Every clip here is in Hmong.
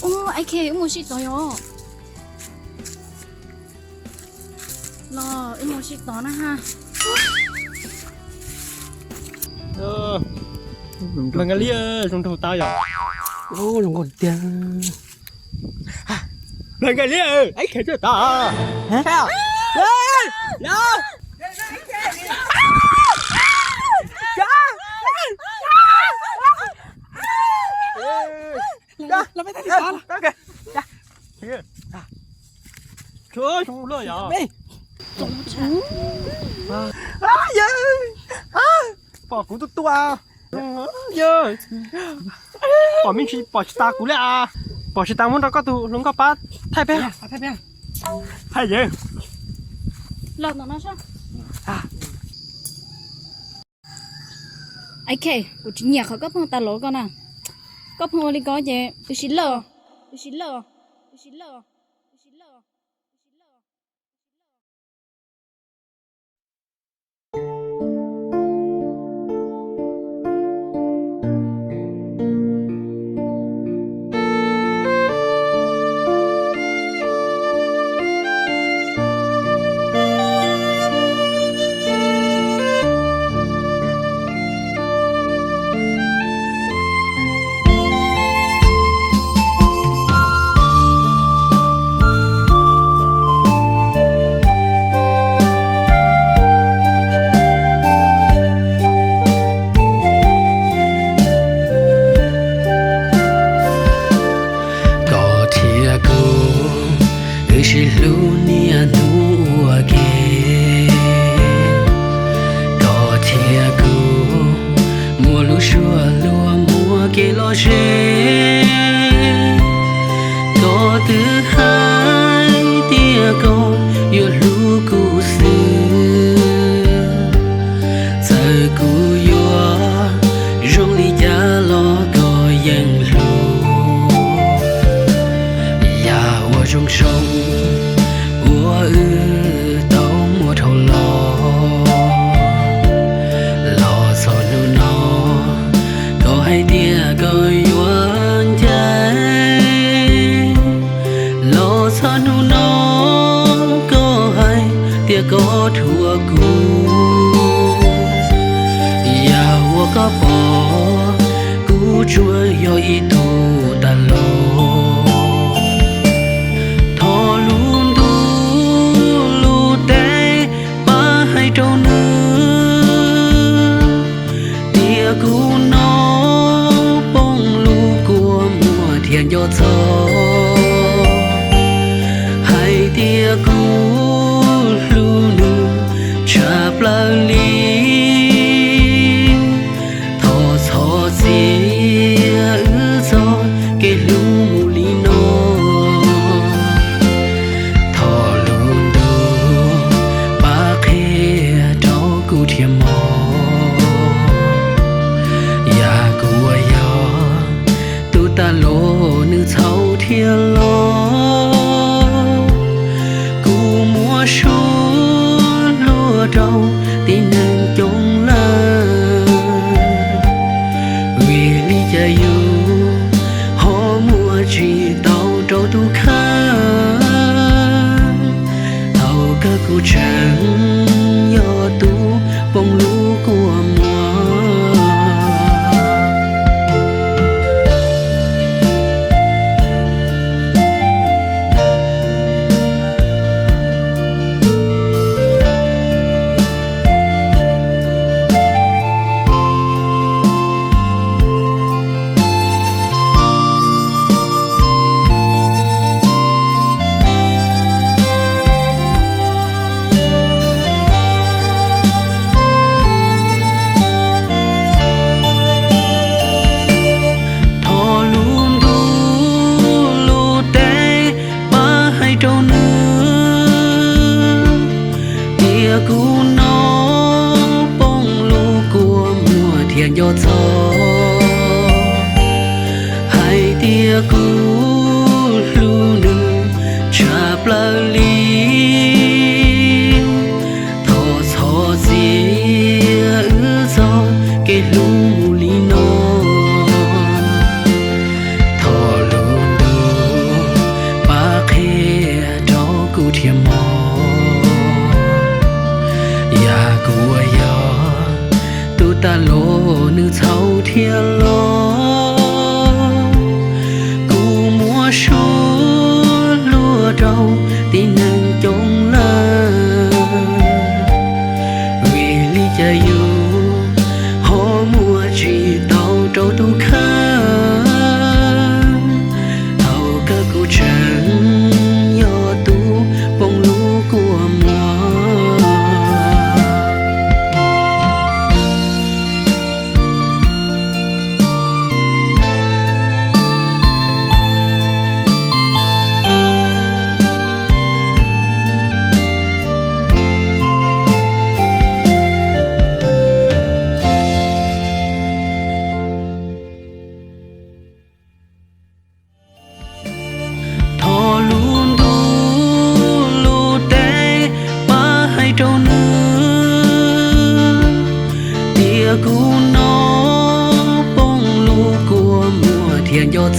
Ub, Ais Khe, wb mus sib tov yom. Los wb mus sib tov na ha. Npawg Nkaj Liab, zoo nraug tau yom. Zoo nraug tiag. Npawg Nkaj Liab, Ais Khe tuaj tod. Pom kuv tuaj tua. Pom me ntsis pom tsis tas kuv li as. Pom tsis tas muab rau koj tus hluas nkauj pab thaij peb. Thaij yawg. Ais Khe, kuv tsis nyiam qhov koj pheej tas lov koj na. Koj pheej ua li ko ces wb sib lawj, wb sib lawj, wb sib lawj, wb sib lawj. Koj thiab kuv, wb sib hlub niaj hnub ua ke. Koj thiab kuv, muaj lub suab luag muaj kev lom zem. Koj twb hais tias koj yuav hlub kuv xwb. Txawm kuv yuav zoo li cas los koj yeej hlub. Yam uas zoo zoo uas wb tau muaj dhau los, los txog hnub no koj hais tias koj yuav ncaim. Los txog hnub no koj hais tias koj dhuav kuv. Yam uas koj pom kuv tsuas yog ib tug tas los. Thov lub ntuj lub teb pab hais rau nws tias kuv no poob lub kua muag thiab nco txog hais tias kuv hlub nws tshaj plaws li. Thov txhob txia wb txoj kev hlub mus li no. Thov lub ntuj pab qhia rau kuv thiaj mog. Yam kuv uas yog tus tas los nws txhaum thiaj los. Kuv muab suab luag rau tib neeg coob lawm, vim li cas yus ho muaj tsis tau rau tus kheej. Thaum kawg kuv tseem yog tus poob lub kua muag. Thov lub ntuj lub teb pab hais rau nws tias kuv no poob lub kua muag thiaj nco txog hais tias kuv hlub nws tshaj plaws li. Thov txhob txia wb txoj kev hlub mus li no. Thov lub ntuj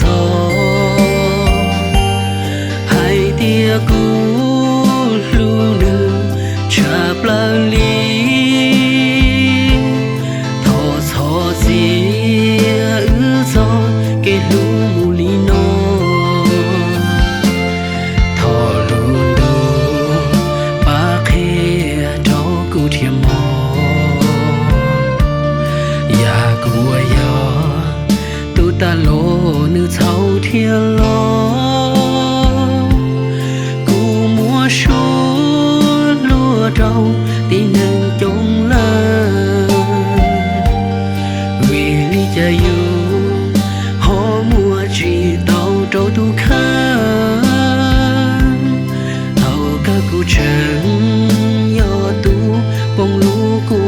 los hais tias kuv hlub nws tshaj plaws li. Thov txhob txiav wb txoj kev hlub mus li no. Thov lub ntuj pab qhia rau kuv thiab mog. Yam kuv uas yog tus tas los nws txhaum thiab los, kuv muab suab luag rau tib neeg coob lawm. Vim li cas yus ho muab tsis tau rau tus kheej? Thaum kawg kuv tseem yog tus poob lub kua